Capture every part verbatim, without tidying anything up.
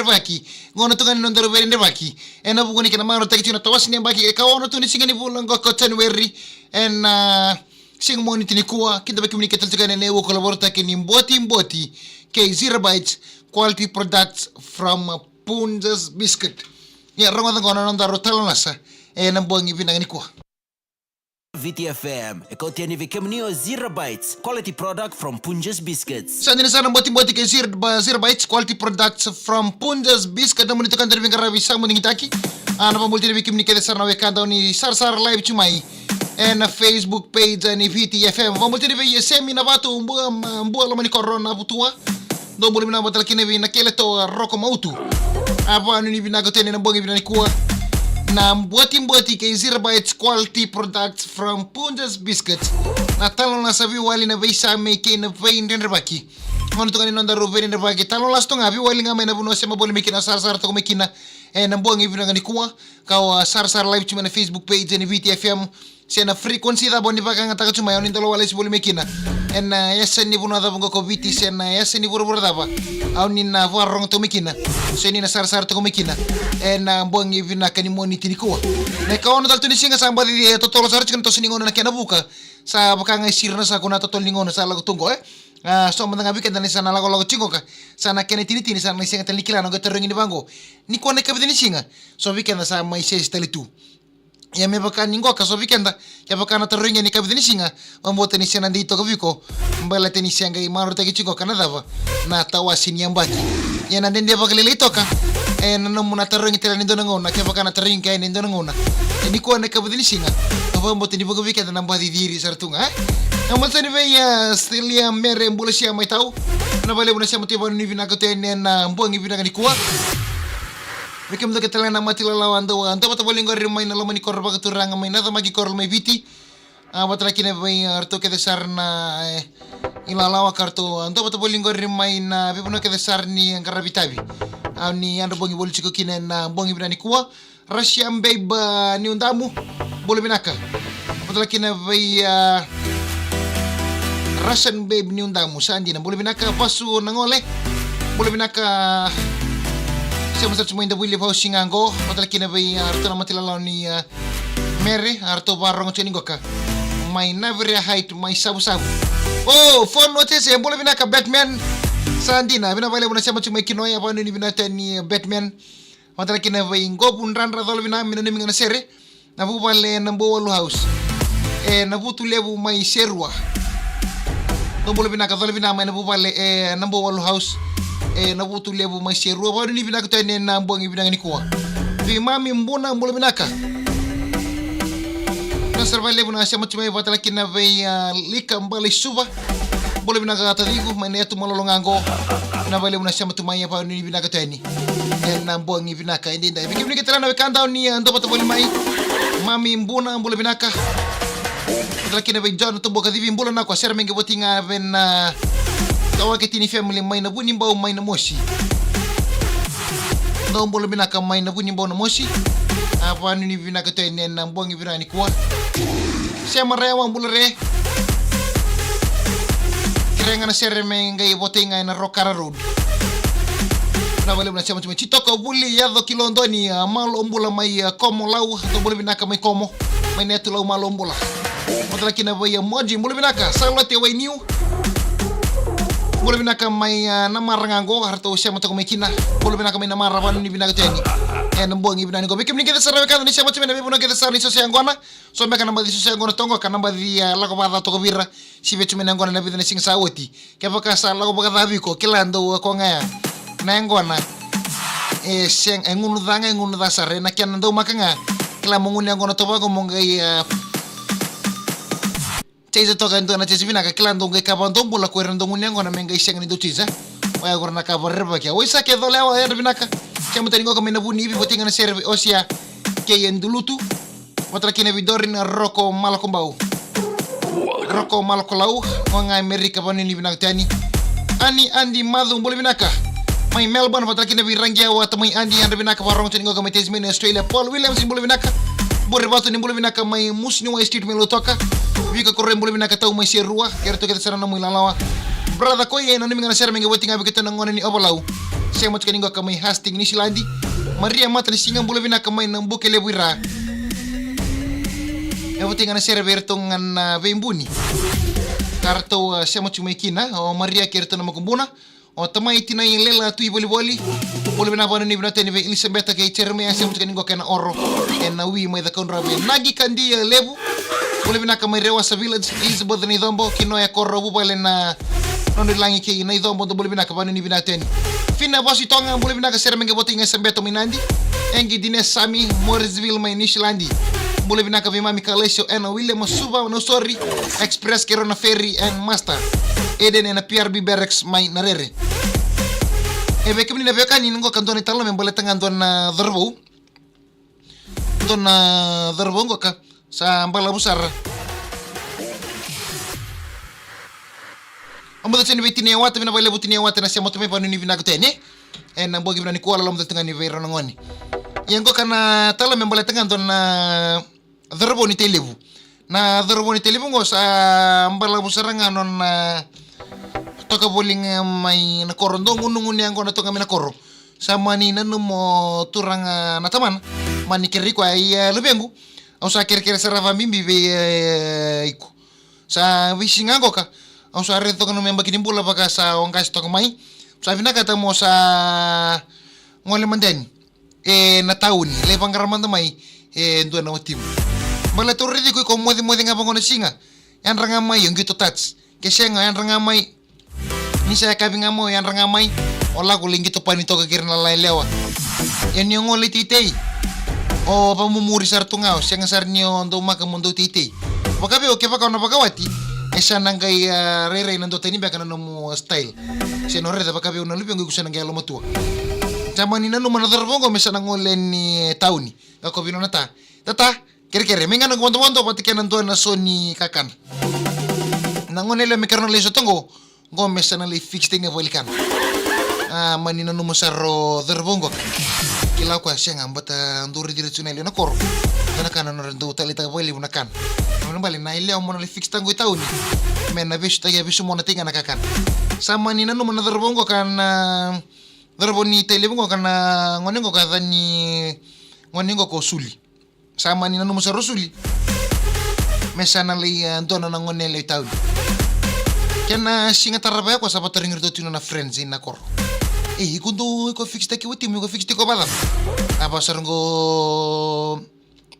Vaki. Gauna tu ga ni nodaru vei Drevaki. Ena vuku ni kena marautaki tiko na tawasi ni yabaki e kaono tu ni siga ni vula qo ko January. Ena, ah, siga Moniti nikua, kida vei kemuni kece tiko ena levu ko lavorotaki ni botiboti kei Zero Bites, quality products from Punjas Biscuit. Ia, rogoca qo na nodaru talanoa sa ena bogi vinaka nikua. Viti F M, e kauta yani vei kemuni o Zero Bites, quality product from Punjas Biscuits. Sa dina sara na botiboti kei Zero, ba, Zero Bites, quality products from Punjas Biscuit. Nomuni toka ni qaravi sa mo digitaki. A, na vabulitini vei kemuni kece sara na wekada ni sarasara live tu mai ena Facebook page ni Viti F M. Vabulitini vei Semi Navatu, Bua, Bua Lomanikoro, Navutua. Dou bula vinaka vata kina vei na kele to Roko Mautu. A, vanuinui vinaka tu yani ena bogi vinaka nikua. Na botiboti kei Zero Bites, quality products from Punjas Biscuits. Na talanoa sa veiwali, na veisamei kei na veidredrevaki. Gauna tu ga ni nodaru veidredrevaki, talanoa sa tu ga, veiwali ga mai na vanua se mo bula mai kina, sarasara toka mai kina ena bogi vinaka nikua. Ka o, ah, sarasara live tu mai na Facebook page ni Viti F M. Se na frequency cava o ni vakayagataka tu mai, o ni dau lako lesu voli mai kina. Ena, ah, yasa ni vanua cava qo ko Viti, se na, ah, yasa ni vuravura cava o ni na vakarorogo toka mai kina, se ni na sarasara toka mai kina ena, ah, bogi vinaka ni Moniti nikua. Na ikaono tale tu ni siga sa baci, eh, totolo sara tiko na toso ni gauna na kena vuka. Sa vaka ga e siro na saku na totolo ni gauna sa lako tu qo, eh. Ah, so mada ga vei keda ni sa na lakolako tiko qoka, sa na kena itinitini, sa na sega tale ni kila na qai tarogi ni vaqo. Nikua na ikavica ni siga, so vei keda sa mai sesi tale tu. Ia me vaka ni qoka so vei keda, ia vaka na tarogi ni ikavica ni siga, vabauta ni se na dei toka vei iko. Baleta ni se qai marautaki tiko qoka na cava, na tawasi ni yabaki. Ia na dede vakalailai toka, e, na nomu na tarogi tale ni dua na gauna, kevaka na tarogi kei na dua na gauna. E, nikua na ikavica ni siga, vabauta ni vuqa vei keda na baci ciri sara tu ga, e. Na matani vei, e, Stilia Mere Bulasia mai Tau. Na valevu na sema tu e vanuinui vinaka tu yani ena bogi vinaka nikua. Vei kemudou kece tale na mati lalawa dau, dau vata voli qori mai na loma ni koro vakaturaga mai na Camaki Koro mai Viti. A, vata kina vei, a, ratou kece sara na, e, ilalawa ka ratou, a, dau vata voli qori mai na veivanua kece sara ni qaravi tavi. A, ni yadra bogi voli tiko kina ena bogi vinaka nikua. Russia Babe, a, Niudamu, bula vinaka. Vata kina vei, a, Russian Babe Niudamu, sa dina, bula vinaka. Vasu Nagole, bula vinaka. Sema sara tu mai Davui Live House ga qo. Vata kina vei, a, ratou na mati lalawa ni, a, Mere, a, ratou vakarorogo tu yani qoka mai Navirea Height, mai Savusavu. O, Fon Otese, bula vinaka Batman. Sa dina, vinaka vakalevu na sema tu mai kina, e, vanuinui vinaka tu yani Batman. Vata kina vei Qovu Dradra, cola vinaka, me nanumi ga na sere. Na vuvale e Nabouwalu House, e Navutulevu mai Serua. Dou bula vinaka, cola vinaka mai na vuvale e Nabouwalu House, e Navutulevu mai Serua. Vanuinui vinaka tu yani ena bogi vinaka nikua. Vei Mami Buna, bula vinaka. Na sara vakalevu na sema tu mai, vata kina vei, a, Lika Balaisuva. Bula vinaka taciqu, mai na yatu malolo ga qo. Vinaka vakalevu na sema tu mai, e vanuinui vinaka tu yani ena bogi vinaka edaidai. Vei kemuni kece tale na wekada ni, a, dau vata voli mai. Mami Buna, bula vinaka. Vata kina vei John Tubuakacivi, bula vinaka, sere mai qai voti ga vei na Kawaketini family mai na Vunibau mai na Mosi. Dou bula vinaka mai na Vunibau na Mosi. A, vanuinui vinaka tu yani ena bogi vinaka nikua. Sema Rewa, bula re. Kerea ga na sere me qai votei ga ena Rokara Road. Vinaka vakalevu na sema tu mai. Titoka Vuli, yaco ki Lodoni, a, malo bula mai, a, Komo Lau, dou bula vinaka mai Komo. Mai na yatu Lau, malo bula. Vata kina vei, a, Moji, bula vinaka. Salote Wainiu. Bula vinaka mai, a, Namara ga qo, ratou sema toka mai kina. Bula vinaka mai Namara, vanuinui vinaka tu yani ena bogi vinaka qo. Vei kemuni kece sara na wekada ni sema tu mai na veivanua kece sara ni sosea qona. So beka na baci sosea qona toka qo, ka na baci, a, lako vakaca toka vei ira. Sivi tu mai na qona na vica na siga sa oti. Kevaka sa lako vakaca vei iko, kila dou, a, ko ga ya. Na yaqona e sega, e gunu ca ga, e gunu ca sara, ena kena daumaka ga. Kila mo gunu yaqona toka qo mo qai, a, tei toka e dua na tei vinaka, kila dou qai kava dou bula ko ira dou gunu yaqona me qai sega ni dou tei. Oya qori na ka vakarerevaki. Oi sa ke colewa, yadra vinaka. Sema tani qoka mai na Vunivi, voti ga na sere vei Osia kei Dulutu. Vata kina vei Dorin Roko Malakobau. Roko Malakolau, o ga Amerika, vanuinui vinaka tu yani. Ani Adi Macu, bula vinaka. Mai Melbourne, vata kina vei Ragia Wata mai Adi, yadra vinaka, vakarorogo tu yani qoka mai Tasmania, Australia. Paul Williams, bula vinaka. Bure Vatu ni bula vinaka mai Musniwai Street mai Lautoka. Vika Koroi, bula vinaka tau mai Serua. Kei ratou kece sara na nomu ilalawa. Brother Koi, e nanumi ga na sere me qai voti ga vei keitou na gone ni Ovalau. Sema tiko yani qoka mai Hastings, Niusiladi. Maria Matanisiga, bula vinaka mai na Bukelevu i Ra. E vata ga na sere vei iratou ga na veibuni. Ka ratou, a, sema tiko mai kina o Maria kei iratou na makubuna. O tamai tinai Lela Tui Volivoli. Bula vinaka, vanuinui vinaka tu yani vei Elisabeta kei Jeremia, sema tiko yani qoka ena Oro, ena Wi mai Cakaudrove. Nagi Kadia Levu. Bula vinaka mai Rewasa Village, Elizabeth Naicobo, Kinoya Koro, vuvale na Nodrolagi kei Naicobo, dou bula vinaka, vanuinui vinaka tu yani. Fina Vasitoga, bula vinaka, sere mai qai vata ga i Sabeto mai Nadi. Egi Dine Sami, Morrisville mai Niusiladi. Bula vinaka vei mami Kalaisio, ena William Suva, Nausori, Express kei rau na Ferry and Master. Eden ena P R B Barracks mai Narere. E vei kemuni na veiwekani, ni qoka dua na italanoa me baleta ga dua na cauravou. Dua na cauravou qoka sa balavu sara. Au mada tiko yani vei Tinai Wata, vinaka vakalevu Tinai Wata na sema tu mai, vanuinui vinaka tu yani. Ena bogi vinaka nikua, loloma tu ga yani vei rau na gone. Ia qoka na italanoa me baleta ga dua na cauravou ni Tailevu. Na cauravou ni Tailevu qo sa balavu sara ga nona, a, toka voli ga mai na koro, dua gunugunu yaqona toka mai na koro. Sa mani nanuma o turaga na tamana, mani kerei koya, ia luvequ, au sa kerekere sara vakabibi vei, e, iko. Sa veisiga qoka, au sa raica toka na nomu yabaki ni bula vaka sa o qase toka mai. Sa vinakata mo sa gole mada yani ena tauni, lai vaqara mada mai e dua na watimu. Baleta au raici iko, iko mocimoci ga vaqo na siga. Yadra ga mai o qito touch. Ke sega, yadra ga mai. Ni sa yakavi ga mai o yadra ga mai, o lako lai qito pani toka kei ira na yalewa. Ia ni o gole i teitei, o vakamumuri sara tu ga, o sega sara ni o daumaka mo dau teitei. Vakavei au, kevaka o na vakawati, e sa na qai, a, rairai na dua tani beka na nomu style. Se na o raica vakavei au na luvequ, iko sa na qai yalomatua. Sa mani nanuma na cauravou qo me sa na gole yani tauni. Ka kovi nona ta, tata, kerekere, mai ga na noqu vodovodo vata kei na dua na so ni kakana. Na gone yalewa me keirau na lai sota qo, qo me sa na lai fix-taki na vakalikana. A, mani nanuma sara o cauravou qoka. Kila o koya, sega, baleta dou raici ira tu na yalewa na koro. Dua na kana nodra dau taleitaka vakalevu na kana. Kena ibalebale na yalewa mo na lai fix-taka qo i tauni, me na veisotaki, a, veisumona tiko ga na kakana. Sa mani nanuma na cauravou qoka, na cauravou ni Tailevu qoka, na gone qoka, yaca ni gone qoka o Suli. Sa mani nanuma sara o Suli me sa na lai, e, dua na gone yalewa i tauni. Kena siga tarava ya, o koya sa vatarogi iratou tu na nona friends ina koro. E, iko dou, iko fix-taki watimu, iko fix-taki iko vakacava? A, vaka sara qo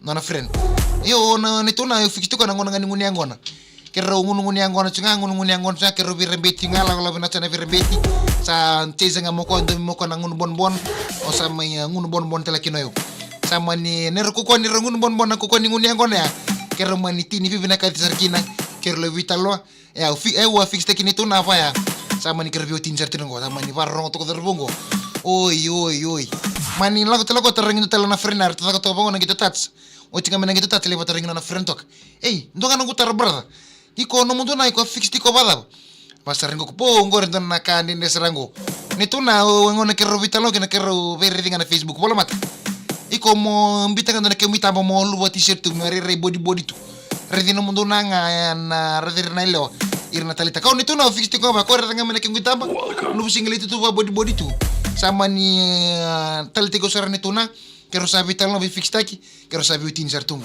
nona friend. Io, na, na neitou na, io, fix-taki iko na gauna ga ni gunu yaqona. Keirau gunugunu yaqona tu ga, gunugunu yaqona tu ga, keirau veirabeti ga, lakolako vinaka tu na veirabeti. Sa chase ga mai o koya, domi mai o koya na gunu bonobon. O sa mai, e, gunu bonobon tale kina o yau. Sa mani, neirau kaukaua, neirau gunu bonobon na kaukaua ni gunu yaqona ya. Keirau mani tini vivinakati sara kina. Keirau lai veitalanoa. E, au fi-, e, au a fix-taki neitou na vaya. Sa mani keirau veiwatini sara tu qo. Sa mani vakarorogo toka o cauravou qo. Oi, oi, oi. Mani lako tale o koya, tarogi dua tale na friend, eratou caka toka vaqo na qito touch. Oti ga mai na qito touch, lai vatarogi nona friend toka. Ei, dua ga noqu taro, brother. Iko nomudou na, iko fix-taki iko vakacava? Vaka sara qo, po, qori dua na ka dredre sara qo. Neitou na, o, o gauna keirau veitalanoa kina, keirau veiraici ga na Facebook, vola mada. Iko mo biuta ga dua na kemu itaba mo luva t-shirt tu, mo rairai bodibodi tu. Raici nomudou na ga, e, na raici ira na yalewa, ira na taleitaka. Au, neitou na, au fix-taki iko ga vaka, ko raica ga mai na kequ itaba. Luva singlet tu, vakabodibodi tu. Sa mani, e, taleitaki au sara neitou na. Keirau sa veitalanoa, veifix-taki, keirau sa veiwatini sara tu qo.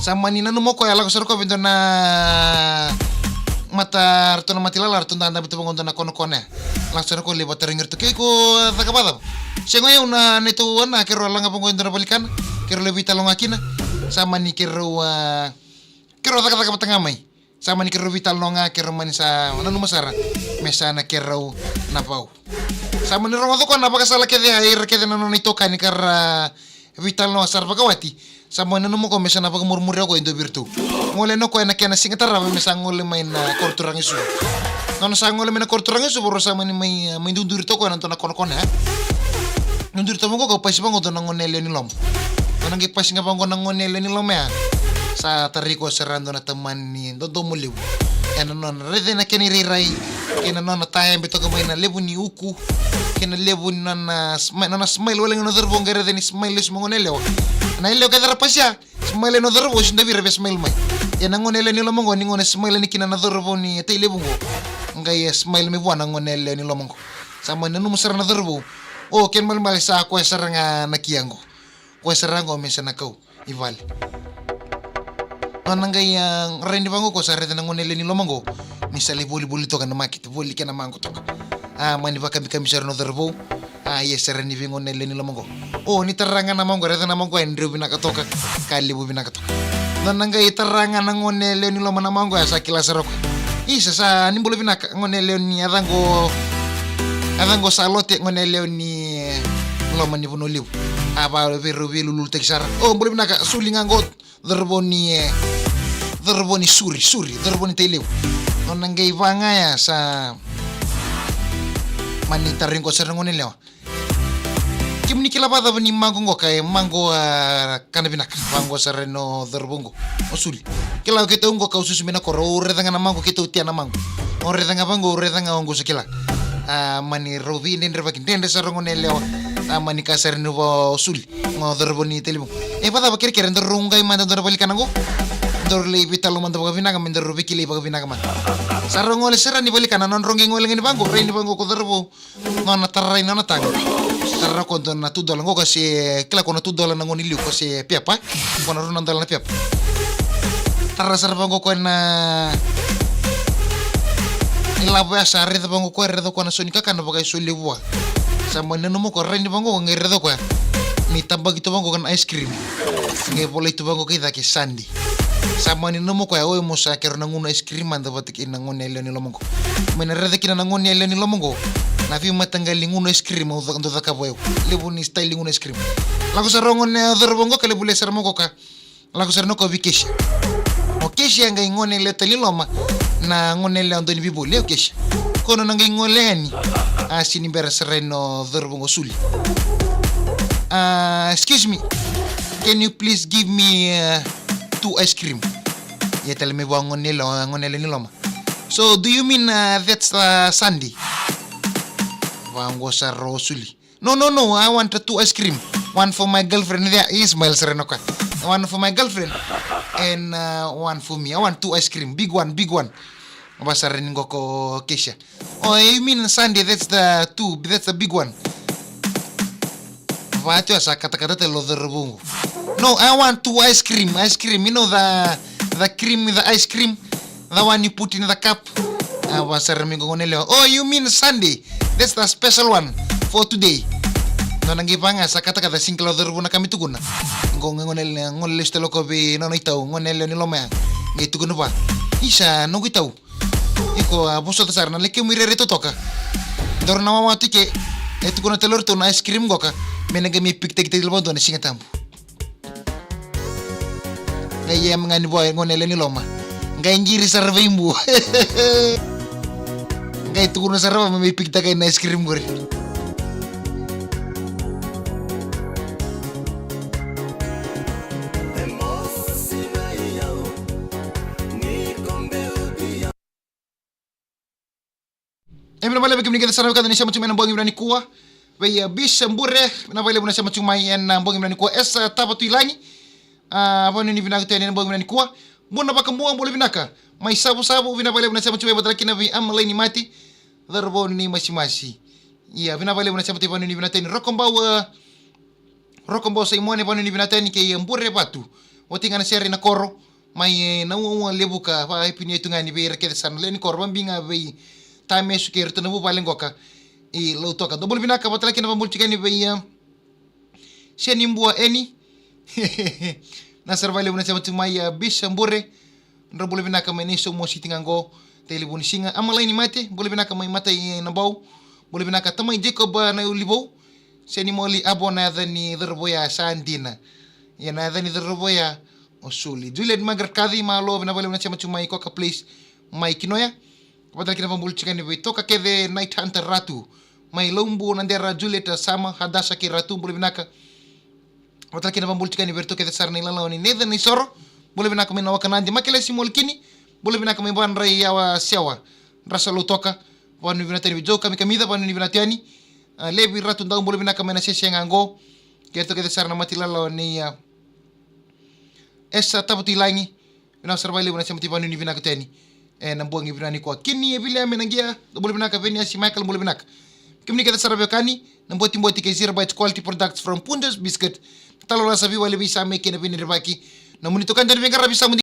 Sa mani nanuma o koya, lako sara o koya vei dua na mata, ratou na mata ilala, ratou dadabe tu vaqo dua na konakona ya. Lako sara o koya, lai vatarogi iratou, ke iko caka vakacava? Sega, o yau na neitou ana, keirau laga vaqo e dua na vakalikana, keirau lai veitalanoa kina. Sa mani keirau, a, keirau cakacaka vata ga mai. Sa mani keirau veitalanoa ga, keirau mani sa nanuma sara me sa na keirau na vau. Sa mani rogoca o koya na vakasala kece, a, ira kece na nona itokani ka ra veitalanoa sara vakawati. Sa mani nanuma o koya me sa na vakamurimuri o koya e dua vei iratou. Gole yani o koya ena kena siga tarava me sa gole mai na koro turaga i Suva. Nona sa gole mai na koro turaga i Suva, rau sa mani mai, mai duduri toka o koya ena dua na konakona ya. Duduri toka vaqo, ka pasi vaqo dua na gone yalewa ni loma. Nona qai pasi ga vaqo na gone yalewa ni loma ya, sa tarai koya sara dua na tamani dodomo levu. Ena nona raica na kena irairai, kei na nona tayabe toka mai na levu ni uku, kei na levu ni nona smi-, nona smile. Wale ga na cauravou qai raica ni smile lesu mai gone yalewa. Na yalewa kece era pasi ya, smile na cauravou, sega ni dua vei ira via smile mai. Ia na gone yalewa ni loma qo, ni gone smile yani kina na cauravou ni Tailevu qo, qai, e, smile mai vua na gone yalewa ni loma qo. Sa mani nanuma sara na cauravou. O, kena ibalebale sa koya sara ga na kia qo. Koya sara ga qo me sa na kau i vale. Nona qai, ah, rai ni vaqo, ko sa raica na gone yalewa ni loma qo ni sa lai volivoli toka na makete, voli kena maqo toka. A, mani vakabikabi sara na cauravou. A, ia sara ni vei gone yalewa ni loma qo. O, ni tara ga na maqo, raica na maqo, e dreu vinaka toka. Ka levu vinaka toka. Nona qai tara ga na gone yalewa ni loma na maqo, a sa kila sara o koya. Isa, sa ni bula vinaka, gone yalewa ni, a caqo, a caqo Salote, gone yalewa ni, eh, loma ni Vanua Levu. A, va vei rau veilululutaki sara. O, bula vinaka, Suli ga qo, cauravou ni, eh, cauravou ni Suri, Suri, cauravou ni Tailevu. Nona qai va ga ya sa mani tara qo sara na gone yalewa. Kemuni kila vakacava ni maqo qoka, e maqo, a, kana vinaka, maqo sara no cauravou qo, o Suli. Kila o keitou qoka, au susu mai na koro, au raica ga na maqo, keitou tea na maqo. Au raica ga vaqo, au raica ga qo, sa kila. A, mani rau veidredrevaki, dredre sara gone yalewa. A, mani ka sara ni va o Suli, qo cauravou ni Tailevu. E, vakacava kerekere, daru qai mada, daru vakalikana qo. Daru lai veitalanoa mada vakavinaka, me daru veikilai vakavinaka mada. Sa rau gole sara ni vakalikana, nona rau qai gole ga ni vaqo, rai ni vaqo ko cauravou. Nona tara rai nona taga. Tara ko dua na tu dola qo, ka se kila ko na tu dola na gauna i liu, ko se pepa. Ko na rua na dola na pepa. Tara sara vaqo ko na ilavo ya, sa raica vaqo ko, raica ko na so ni kakana vakaisoli vua. Sa mani nanuma ko, rai ni vaqo ko qai raica ko ya ni tabaki tu vaqo ko na ice cream. Qai volai tu vaqo ko i cake Sadi. Sa mani nanuma ko ya, o, mo sa kerea na gunu ice cream mada vata kei na gone yalewa ni loma qo. Mai na raica kina na gone yalewa ni loma qo na veimataqali gunu ice cream au dau cakava o yau. Levu ni style ni gunu ice cream. Lako sara o gone cauravou qo ka lai volia sara mai o koya. Lako sara na koya vei Kesia. O Kesia qai gone yalewa tale ni loma, na gone yalewa dau ni veivoli, o Kesia. Ko nona qai gole yani, a, sega ni bera sara yani o cauravou qo o Suli. A, excuse me, can you please give me, uh, two ice cream? Ia tale mai vua gone yalewa, gone yalewa ni loma. So, do you mean, uh, that's, uh, Sadi? Vaqo sara o Suli. No, no, no, I want, uh, two ice cream. One for my girlfriend there. He smile sara na koya. One for my girlfriend and, uh, one for me. I want two ice cream. Big one, big one. Va sara ni qo ko Kesia. Oh, you mean Sadi, that's the two, that's the big one. Va tu ya sa katakata tale o cauravou qo. No, I want two ice cream, ice cream, you know the, the cream, the ice cream, the one you put in the cup. A, va sara mai qo gone yalewa. Oh, you mean Sadi, that's the special one for today. Nona qai va ga sa katakata, sega ni kila o cauravou na ka me tukuna. Qo gone yalewa, gole lesu tale o koya vei nona itau, gone yalewa ni loma ya. Qai tukuna vua. Isa, noqu itau. Iko a vosota sara na lai kemu irairai totoka. Daru na wawa tu i ke. E tukuna tale o ratou na ice cream qoka me na qai mai pikitakitaki tale vakadua na Siga Tabu. Qai yema ga ni vua e gone yalewa ni loma. Qai qiri sara vei bu. Qai tukuna sara vua me mai pikitaka na ice cream qori. E vinaka vakalevu vei kemuni kece sara na wekada ni sema tiko mai ena bogi vinaka nikua. Vei, e, Bisa Bure, vinaka vakalevu na sema tiko mai ena bogi vinaka nikua. Esa Tavatuilagi, a, vanuinui vinaka tu yani ena bogi vinaka nikua. Buna Vakabua, bula vinaka. Mai Savusavu, vinaka vakalevu na sema tiko mai, vata kei na vei Amalaini Mati, cauravou ni Masimasi. Ia, vinaka vakalevu na sema tiko mai vanuinui vinaka tu yani. Rokobau, e, Rokobau Saimone, vanuinui vinaka tu yani, kei Bure Vatu. Oti ga na sere na koro mai, e, Nauaua, Levuka, vakaipini tu ga yani vei ira kece sara na lewe ni koro, vakabibi ga vei Tamesu kei iratou na vuvale qoka i Lautoka. Dou bula vinaka, vata kei na vakabula tiko yani vei, e, Seni Bua Eni. Vinaka sara vakalevu na sema tiko mai, e, Bisa Bure. Drau bula vinaka mai na isomo siti ga qo, Tailevu ni siga. Amalaini Mate, bula vinaka mai Matai, e, Nabau. Bula vinaka tamai Jacob, a, Naiulivou. Seni Moli Abo, na yaca ni cauravou ya sa dina. Ia na yaca ni cauravou ya o Suli. Juliet Margaret Kaci, malo, vinaka vakalevu na sema tiko mai Koka Place mai Kinoya. Vata kei na vakabula tiko yani vei Toka Kece Night Hunter Ratu. Mai Laubu, Nadera, Juliet, Sama, Hadasa kei Ratu, bula vinaka. Vata kei na vakabula tiko yani vei iratou kece sara na ilalawa ni Nathan Naisoro. Bula vinaka mai Nawakanadi, Makelesi Molekini. Bula vinaka mai Vadrai, Yawa Sewa, Drasa, Lautoka. Vanuinui vinaka tu yani vei Joe Kamikamica, vanuinui vinaka tu yani. A, Levi Ratu Dau, bula vinaka mai na sese ga qo. Kei iratou kece sara na mata ilalawa nei, a, Esa Tavatuilagi. Vinaka sara vakalevu na sema tiko mai, vanuinui vinaka tu yani ena bogi vinaka nikua. Kini e Viliame Naqia, dou bula vinaka. Veniasi Michael, bula vinaka. Kemuni kece sara veiwekani, na botiboti kei Zero Bites Quality Products from Punjas Biscuit. Talo lasa veiwali veisame kei na veinanivaki. Na muni tokani dani veiqaravi sa